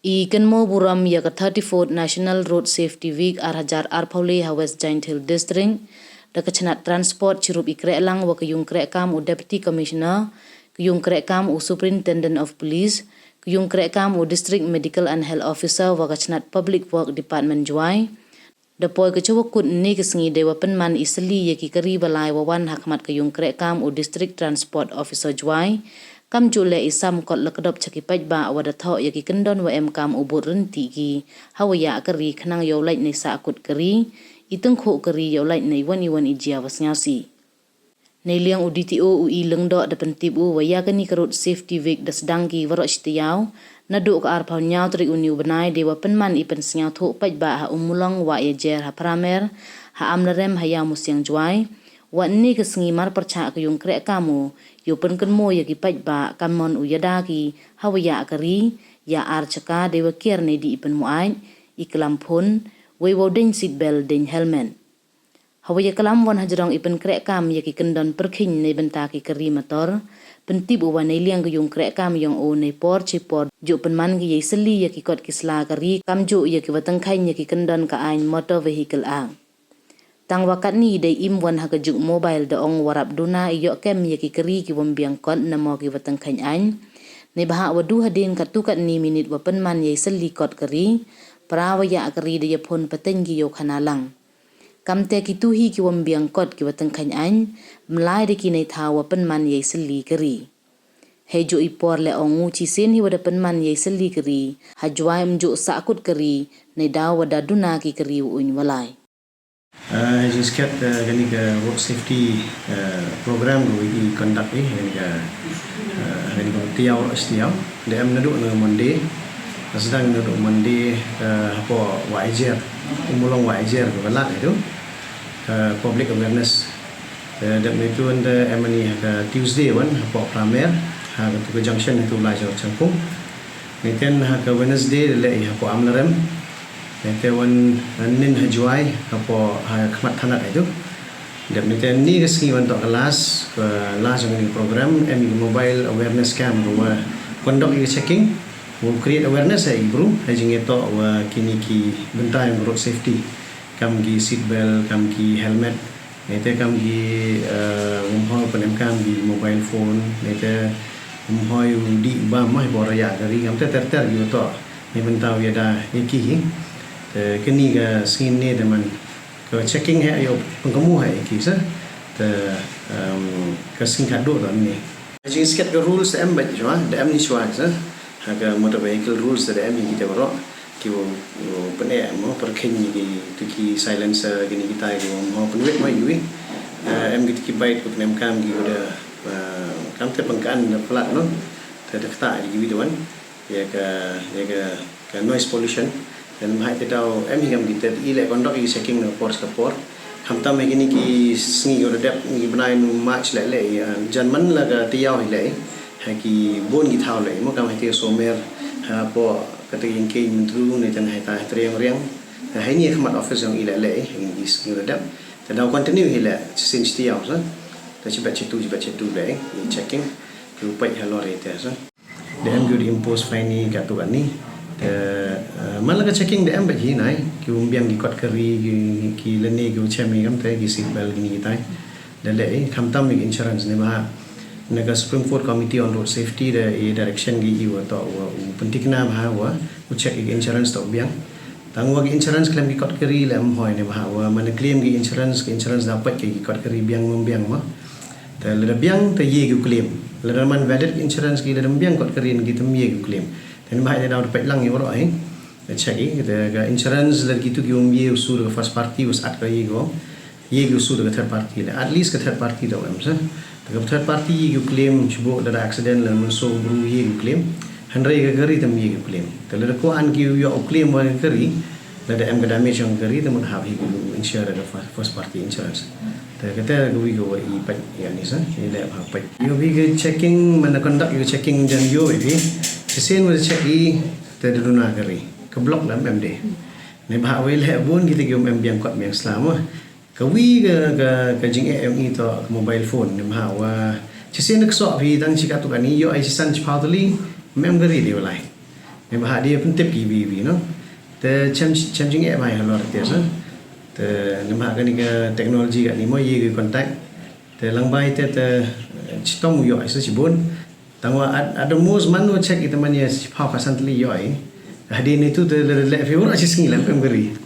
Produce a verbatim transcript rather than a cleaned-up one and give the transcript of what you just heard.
I kynmaw burom ya ka thirty-fourth National Road Safety Week ar hajar arphaw le ha West Jaiñtia Hills District da ka chnat Transport chirup i krehlang wa ka yung krehkam u Deputy Commissioner, ka yung krehkam u Superintendent of Police, ka yung krehkam u District Medical and Health Officer wa ka chnat Public Work Department Jowai. Da poi ka chawakut ynne ka sngi dei wa pynman i sylli ya ki kari wa lai wa wan ha khmat ka yung krehkam u District Transport Officer Jowai, kamjooh leh i sam kot la kdop cha ki paidbah wa da thoh ya ki kyndon wa emkam u bud ryntih ki ha wa yah kari khnang yow lait nei sahkut kari, i tyngkhuh kari yow lait nei wan i wan i jia wa sngowsih. Neiliang u D T O u E Lyngdoh da pyntip u wa ya kani ka Road Safety Week da sdang ki waroh shi tayaaw, naduh ka arphaw ynñiaw tarik uni u bnai dei wa pynman i pynsngowthuh paidbah ha Ummulong, Wahiajer ha Pramer, ha Amlarem ha Iawmusiang Jowai. Wa ynne ka sngi mar pyrchah ka yung krehkam u yow pynkynmaw ya ki paidbah kammon u yada ki ha wa yah kari, ya ar chaka dei wa kiar nei dih i pynmuaid, i klam phone, wei wow deng seat belt, deng helmet. Ha wa yaklam wan hajrong i pynkrehkam ya ki kyndon pyrkhiñ neibynta ki kari motor, pyntip u wa neiliang ka yung krehkam yong u nei por chi por jooh pynman ki yei sylli ya ki kot ki sla kari kamjooh ya ki wa tyngkhaiñ ya ki kyndon ka aiñ Motor Vehicle Act. Tang wa katni dei im wan ha ka juk mobile da ong wa rap duna i yoh kem ya ki kari ki wym biang kot namo ki wa tyngkhaiñ aiñ. Neibhah wa du hadien katto katni minit wa pynman yei sylli kot kari, para wa yah kari da yaphone pateng ki yow khana lang. Kamte kitu hi ki wym biang kot ki wa tyngkhaiñ aiñ, mlai da ki nei thaw wa pynman yei sylli kari. Hei jooh i por leh ong u chisien hi wa da pynman yei sylli kari ha Jowai ym jooh sahkut kari, neidaw wa da duna ki kari wa uiñ wa lai. Hei jingskhet kani ka road safety program ka wa i conduct i ha kani ka, ha kani ka tayaaw, tayaaw. Da em naduh na Monday, da sdang naduh Monday hapoh Wahiajer, Ummulong Wahiajer ka wa lad itu, public awareness. Te dep neitu wan da em ani ha ka Tuesday wan hapoh Pramer, ha katu ka junction itu Lajor Changpung. Neiten ha ka Wednesday da leh i hapoh Amlarem. Neite wan nin ha Jowai hapoh ha khmat thanat itu. Dep neiten ni ka sngi wan toh ka last, ka last jong kani ka program, em i ka mobile awareness camp ka wa conduct i ka checking, wow create awareness ha i bru ha i jingtoh wa kini ki bynta yong road safety, kam ki seat belt, kam ki helmet, neite kam ki wym hoi pynemkam ki mobile phone, neite wym hoi u dih u bam mo hapoh raya kari, kamte ter ter ki wa toh neibynta u yada ya ki hi. Te kani ka sngi ne te man ka checking hi yow pynkynmaw hi ya ki sa. Te ka sngi khatduh toh ni. Jingskhet ka rules da em beit chwa, da em ni chwa sa. Ha ka motor vehicle rules da em hi ki te waroh. Ki wow, wow pyneh mo pyrkhiñ ki tu ki silencer kini ki tai ki wow mo pynwit mo yui. Em ki tu ki bike ki pynemkam ki da, kamte pynkan da plat no. Te da kata ki wi da wan ya ka, ya ka, ka noise pollution. Te neibhah te daw em hi kam ki te i leh conduct i checking na por sa por. Khamtam ha kini ki sngi ko da dep, ni ki bnai nu March leh leh, jan man la ka tayaaw hi leh, ha ki bun ki thaw leh, mo kam ha te Somer, hapoh kata ka Yingkieng, Myntdu, neiten ha ta ha Triang Riang. Te ha ini khmat office yong i leh leh ha kini ki sngi ko da dep. Te daw continue hi leh chisien chi tayaaw sa. Te chibet chitu, chibet chitu leh i checking. Ki u peit halor i te sa. Da em ki u da impose fine i katu kani. Te man la ka checking da em beit hi nai, ki wym biang ki kot kari, ki, ki lane ki u chem i kamte ki seat belt kini ki tai. Da leh i khamtam i insurance neibhah na ka Supreme Court Committee on Road Safety da i direction ki i wa toh wa u pyntikna bha wa u check i insurance toh biang. Tang wa ki insurance claim ki kot kari leh ym hoi neibhah wa man claim ki insurance, ki insurance da peit ki kot kari biang wym biang mo. Te lada biang te ye ki u claim. Lada man valid insurance ki, lada ym biang kot kari ki te ym ye ki u claim. Te neibhah te daw da peit lang i waroh hi. Te check i, te ka insurance lada kitu ki wym ye u sur ka first party, u sat ka ye ko. Ye ki u sur ka third party leh. At least ka third party da em sa. Te ka third party ye ki u claim, chibuk lada accident lada mynsaw bru ye ki u claim. Hynrei ka kari te ym ye ki u claim. Te lada kwah ki u yoh u claim wa ka kari, lada em ka damage yong ka kari, te mut hap hi ki u insure da ka first party insurance. Te kata ka wi ka wa i peit ya ni sa, i leh ha peit. Yow wi ka checking, man da conduct yow checking jan yow wi. Chisien wa check i, te da duna kari. Ka block da em de. Neibhah wa i leh bun ki te ki wym em biang kot biang sla mo. Ka wi ka, ka, ka jingeh yong i toh ka mobile phone, neibhah wa chisien da ksoh phi tang chi katu kani, yoh i chisan chiphaw tylli, ym em kari de wa lai. Bha di pyntip ki bi bi no. Te chem chem jing e bai halor te sa. Te nima kani ka technology kani mo ye ki contact. Te lang bai te te chitom yo isa chibun. Tangwa at at the most man no check ita man ya si pha percent li yo ai. Hadi ni tu te le le fi wara chi sngi lam pem kari.